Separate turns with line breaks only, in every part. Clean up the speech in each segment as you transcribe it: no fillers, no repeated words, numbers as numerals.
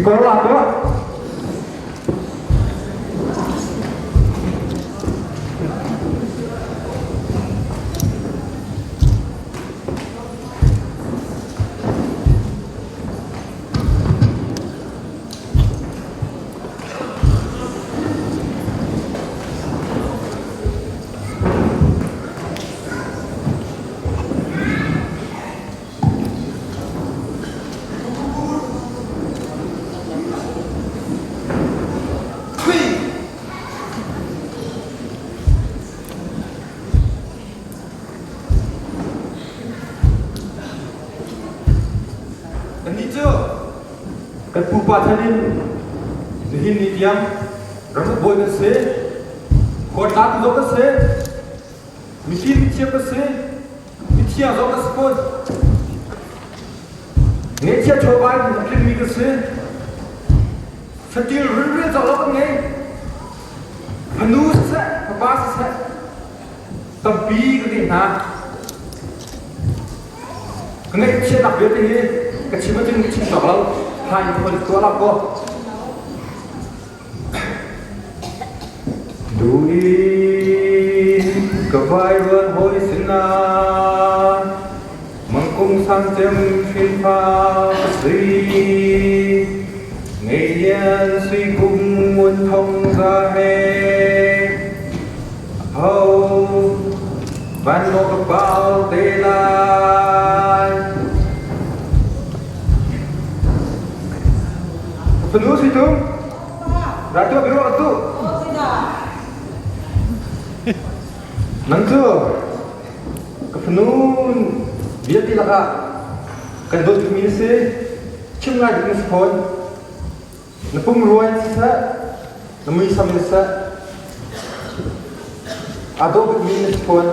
Kikor la tuah. Kannih cu kan pupa chan in nihin ni tiang ramuk bawi kan si, khuatlatu zong kan si, mifim mithiam kan si, mithiang zong kan si fawn. Ngeihchiah chawva in a tlingmi kan si. Satil rinrian zong lo kan ngei. Fanu siseh, fapa siseh, tampi ka ngei hna. Ka ngaihchiatnak vialte hi ka chim ahcun ka chim cawk lo. Thla in phone tuah lak ko. Duin ka vai ruan hoi sinah mangkung sang cem hrinfa ka si. Ngei lian sui kum ngun thong za he ho van maw ka pau te lai. Fanu si tung. Ratu biru atu. Nang cu ka fanu vialte lakah kan dawt tukmi na si. Chim ngai ding na si fawn. Na pumrua in siseh, na muisam in siseh, aa dawh bikmi na si fawn.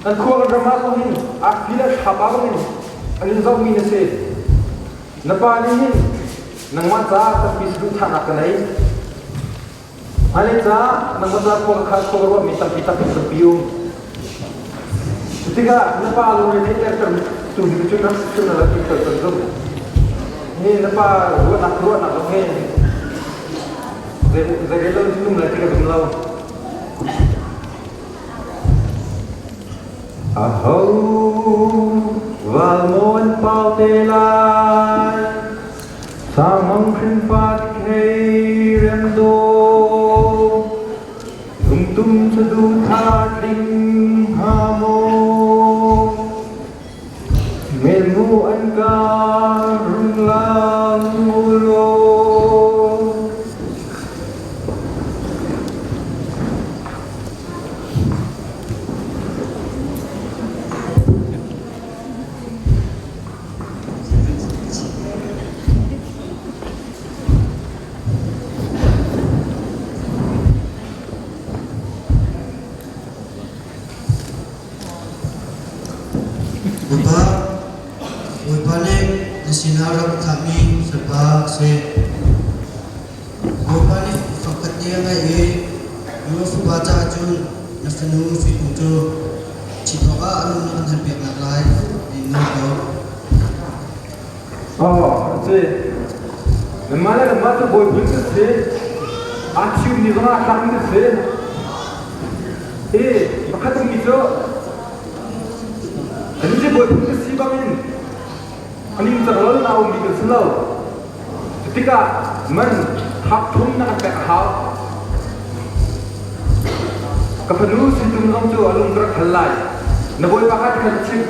Kan khua kan ram ah zong hin arfi le thlapa bangin an in zohmi na si. Na pa nih hin nangmah caah tampi saduhthahnak ka nei. Hmailei caah nangmah caah khua ka khal khua ka ruahmi tampi tampi tampi um. Cutikah na pa lungre theihter tu ding cu rak si na rak i kan zumh. Hi na pa ruahnak ruahnak zong hi zei lo num lai ti ka zum lo. Aho val maw an pau te lai Sangmang hrinfa thei rem daw Lungtum saduhthah tling hnga maw Melmu an ka rung lang ulaw
Bawipa, Bawipa nih na sinah rak ka thlahmi salpa a si. Bawipa nih fakhat ni a ngeih i nu fapa caah cun na fanu Suitung cu ṭhit awkah a nun na kan halpiaknak lai tiin nawl ko.
Aw, a si. Nanmah le nanmah cu bawi phun kan si. Aa ṭhiummi zong aa tlakmi kan si. I pakhat ummi cu kan si bawi phun kan si bangin a ningcang lo in aa ummi kan si lo. Tikah man hak thum na kan pek a hau. Ka fanu sintum zong cu a lung ka rak hal lai. Na bawipa kha ti khan ka chimh.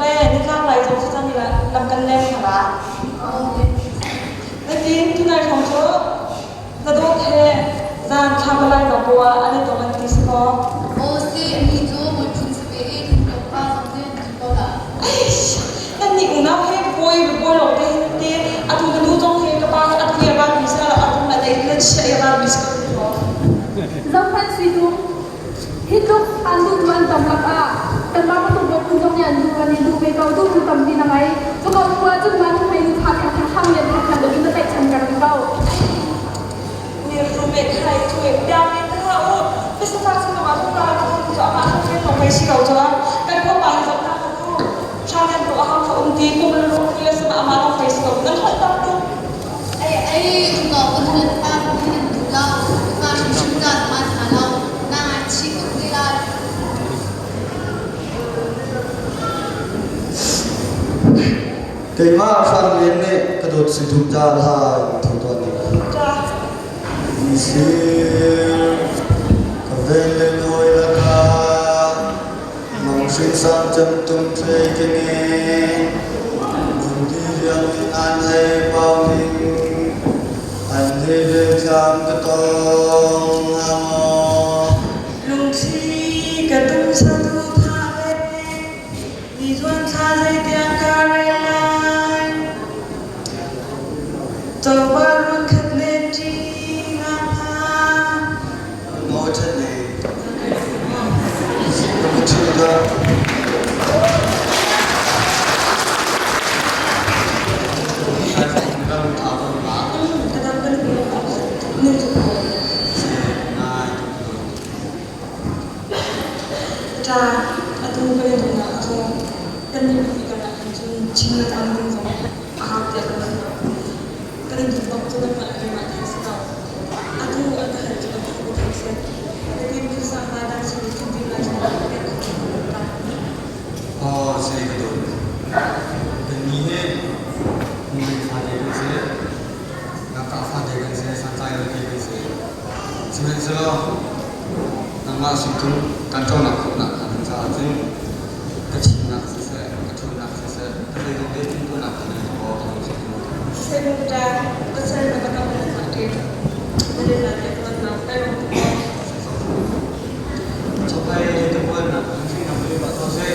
Le nitlang lai zong cu cang lam kan leng hna la. Natin tunai hrawng cu na dawt he zan thla palai na bua an i tong an ti si maw?
Aw si, mi cu miphun si ve i kan pa zong nih an ti ko la.
Nan nih unau he bawi bawi lawng te hin te atu na nu zong he ka pa he atu ya ral mi sa atu na dei na chia ya ral mi si ko.
Zohhmanh sui tung Hi tluk an duhtu an tam lakah kanmah bantuk bawmtu zong nih an duh kan i duh ve ko. Duhtu tampi na ngei. Cu ko bu ahcun mah nu hmei nu tha theng theng thang lian theng theng deuh in na tlaihchan.
si ko cu. Kan khua pa hi zoh hna hmanh u. Hrang ko a hang kha um ti kum le ruk ti le sama ama lawng thei si ko. Nan holh tam tuk.
Ei ei no kan hal pa hi nan duh lo. Ma hrimhrim ca ma tha lo. Na ngai chi ko te lai.
Keimah Hrang Lian nih ka dawt si tum ta lai tho tuan ni. Misir ka vel le noi lakah mang hrinsang cem tum thlei ke ngen lungdi riang in an hei pau ning an hei ve thlam ka tong hnga maw.
Lungthli ka tum satu tha ve ni zuan thla zeitiang ka rel lai. Copa run khat le ṭi nga hna.
Maw ṭhat ne. Ka ṭhi ka.
Ṭa atu kan i duhnak cu kan nih mipi karah hin cun chim le cang ding zong a hau tiah ka ruat lo. Kan i duh bak cu kanmah le keimah theih si ko. Atu an ka hal cu kan theih ka theih si. Ka tin phusa hna dang sin i thim lai cu ka pek kho lo ta.
Aw sei ka dawt. Kannih hi hmui fate kan si. Ngakṭah fate kan si, santlai lo te kan si. Sihmanhsehlaw nangmah sungtung kan ṭonak khawhnak hnga ding caah cun ka chimnak siseh, ka ṭhawnnak siseh, ka zeizong te timhtuahnak ka nei maw ka lung si ti.
Sehmuta pasal na ka kam na ṭe. Na len na te kan na kai rong tu ko.
Chapai te buan na hring na bui ba to se.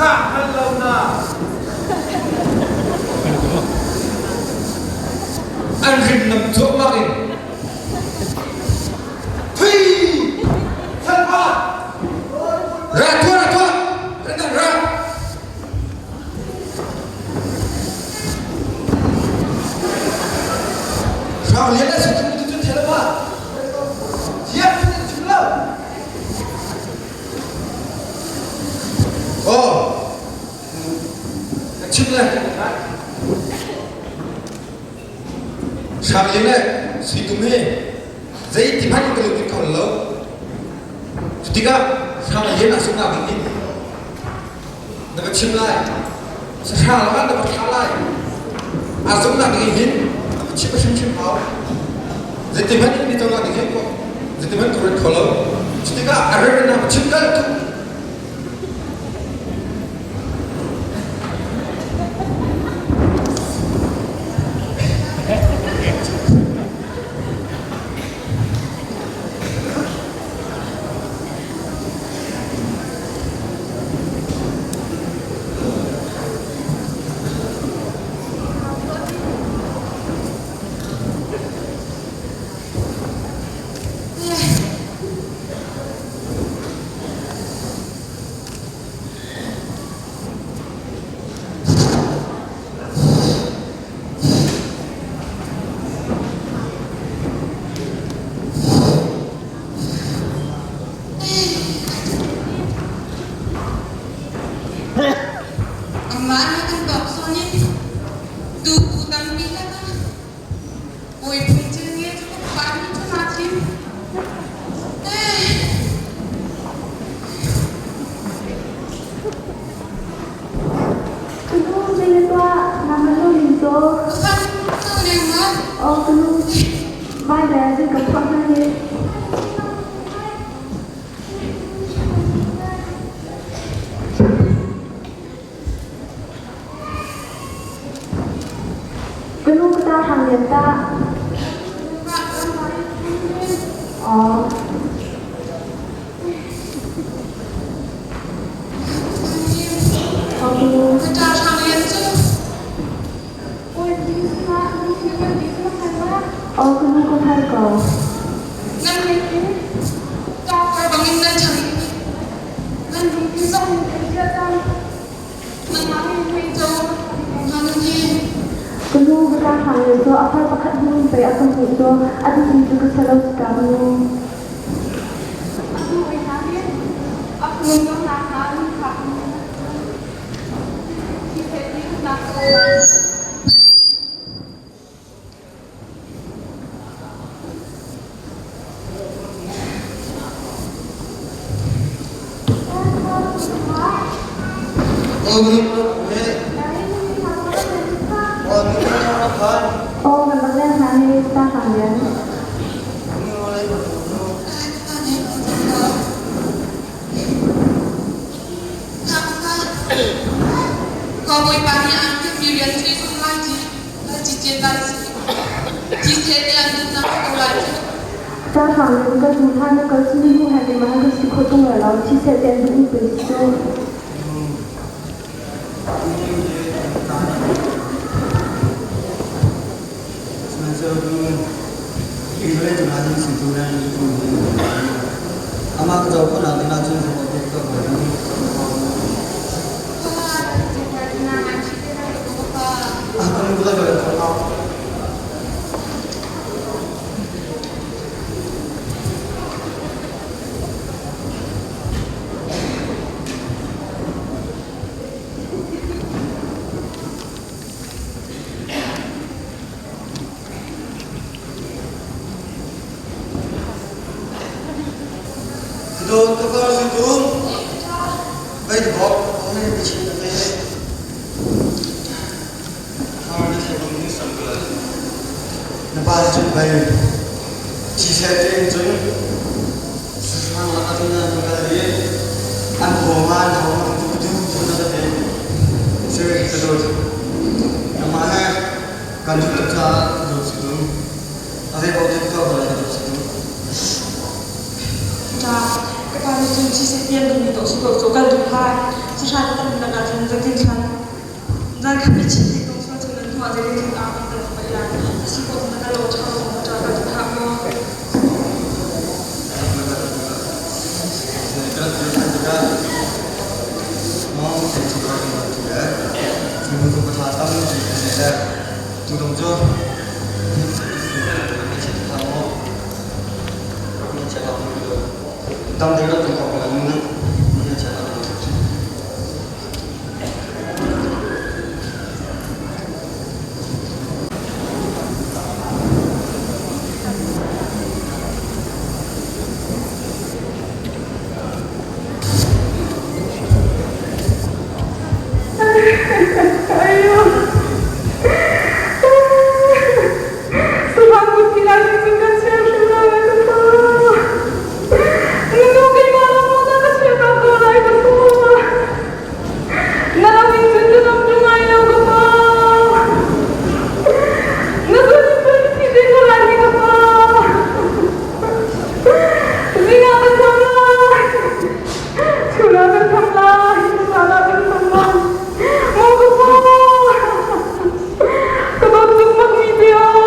Zah hngal lo na. An rim nam cuahmah in. Thui! Salpa! Ra tuah, ra tuah! Ra nang ra! Hrang lian le sung tu cu thel ma? Ziah tu nan chim lo? Oh, na chim le. Hrang lian le sui tum hi zei ti hmanh ka lungin ka hol lo. Cutikah hrang lian ah sungah ding in na va chim lai sahra lakah na va thlah lai aa zumnak ding hin na va chim hrimhrim hau zeiti hmanh in ni conak ding hin zeiti hmanh ka ruat kho lo cutikah a rem na va chim kal tuk
Amah nih kan bawk zawn in tupu tampi lakah bawi phung cil nge cu ka pa nih cun aa thim.
Kanu zei na tuah? Nama lu ning caw.
Ka tu lengmang.
Oh kanu vai le zei ka phuah hna hi. Ka nu ka ta hang lian ta. Oh.
Ka ta hang lian cu.
Oh, ka nu ka thai ko.
Nan
in thei cia cang.
Nangmah hi mui co
Ka nu ka ta hlang le cu a far pakhat hnu in pei a ka hmuh cu a duhmi cu ka si lo si ka nu.
A duhmi hna hi a phung dawtnak hna lungfak thi seh ti duhnak ko.
Aw kan rak leng hna ni ta hlang lian.
Ka bawipa nih an mi rian cu i zung lai ci
Cahang in ka tu hna na kal cu nu he keimah ka si kho tung lai lo thi seh te an duh pe si cu.
Amah ka zoh khawh nak ding ahcun Na pa cun pei thisen tein cun sahrang lakah cun an kal i an haw nga an haw nga tu tu tu na ka ti. Si ka dawt. Nangmah he kan duh tuk caah ka dawt si tung. A zei paoh tin tuah ko lai ka dawt si tung.
Ṭa, ka pa nih cun thisen pian dingmi to si ko cu kal duh hlah. Sahrang tam nak ahcun zeitin hlan Zan khat i chim ding kong cu nan hnuah zeitin dah kan rak paih lai? A si khawh na ka lo ṭha ko maw ṭa ka duh hlah maw?
Dam ding rak tum ko ko
Na lam in cun ka dam ṭung ai lo ka pa. Na zun in cun thi te ko lai hi ka pa. Zingah kan tham lai. Chun ah kan tham lai. Zan ah kan tham lai. Maw ka pa. Ka dawt tuk mak mi te aw.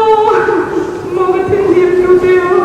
Maw ka thin hliam tu te aw.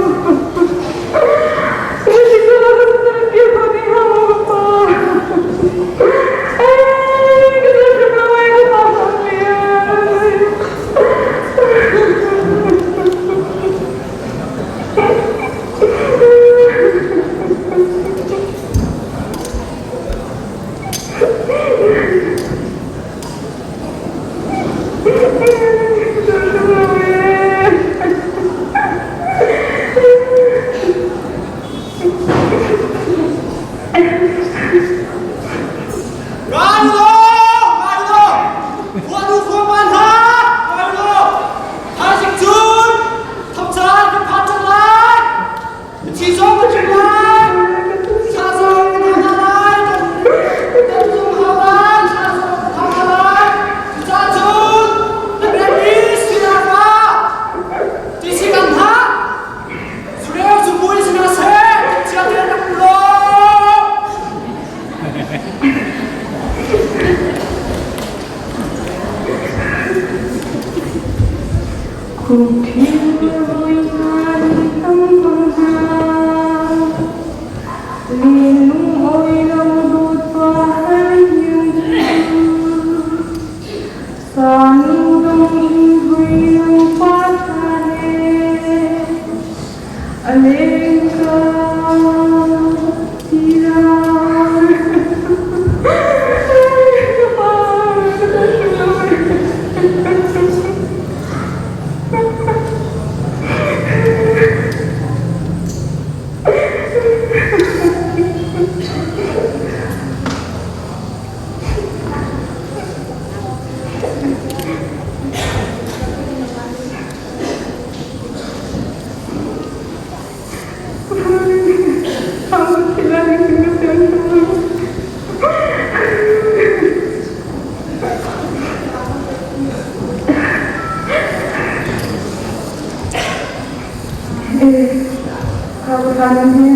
lai nan hi.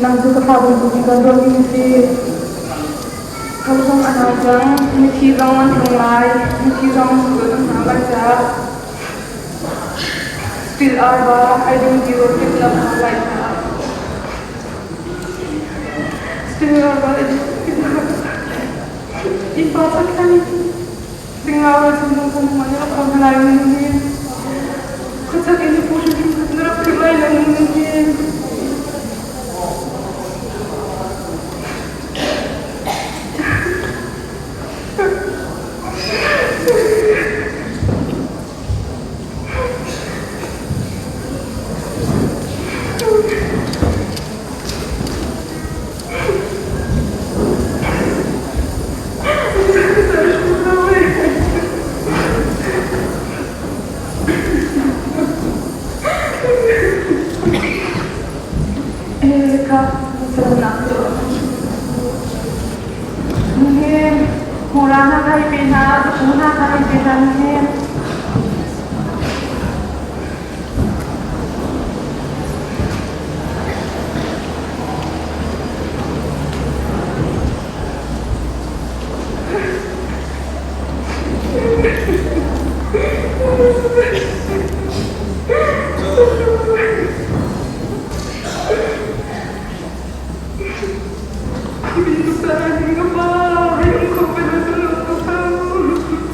Nang cu ka fa bantuk in kan ruahmi na si. Tho zong a nau cang, mithi zong an tlung lai, mithi zong sul an hna lai caah. Stil arva ai ding ti ro tik lam hna lai caah. Stil arva ai ding tik lam. Ipa sakhan Singawa sundung kan mana rak kom lai mun hin. Khuachak in pu hrim hrim na rak phirh lai lo mun hin.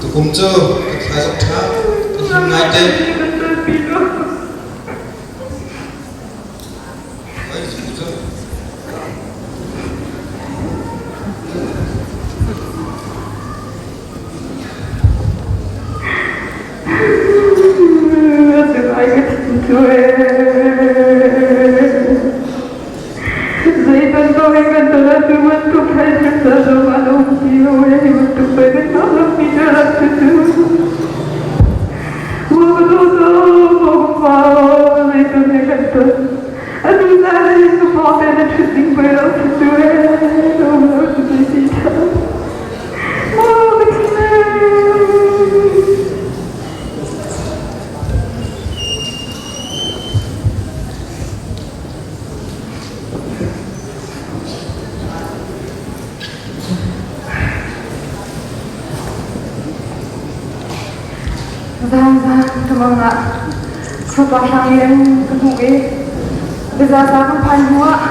Tukum cu ka thla zok ṭha, ka him ngai te.
Zan ka mang ah fapa hrang in ka hmuh i biazaza kan phan hnu ah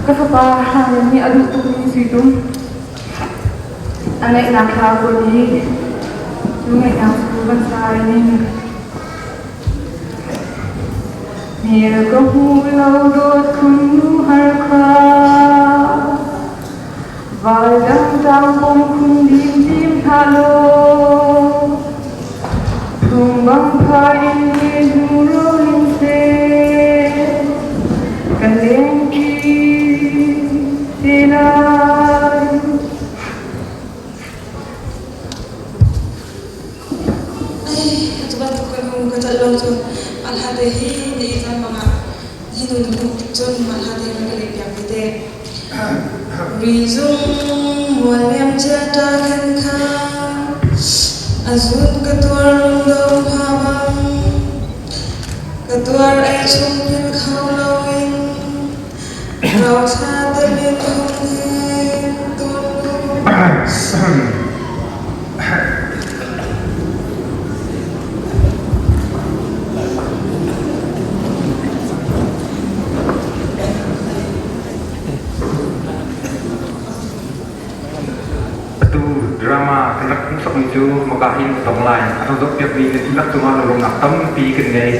ka fapa hrang in nih a duh tukmi suitum a ngeihnak thla kawl i cu ngeihnak cu kan sai ning Hmel ka hmu lo dawt khun nu har kha Val dang tang pong khun dim dim hlah law Phung bang pha in ni hnu ro in se Kan leng pi te lai.
Cu bantuk ka nu ka ṭalh lo cun mah hla te hi na i caan bang ah hi nu na hmuh tik cun mah hla te rak ka leh piak ve te. Rizung mual liam cia ṭa khan kha a zun ka tuar lungdo pha bang ka tuar ei chung phil kho loin rauthla telin hung he tun lu.
Atu drama kan rak hmuhsakmi cu maka hin a dong lai. A kan zohpiakmi nan dihlak cungah lunglawmhnak tampi kan ngei.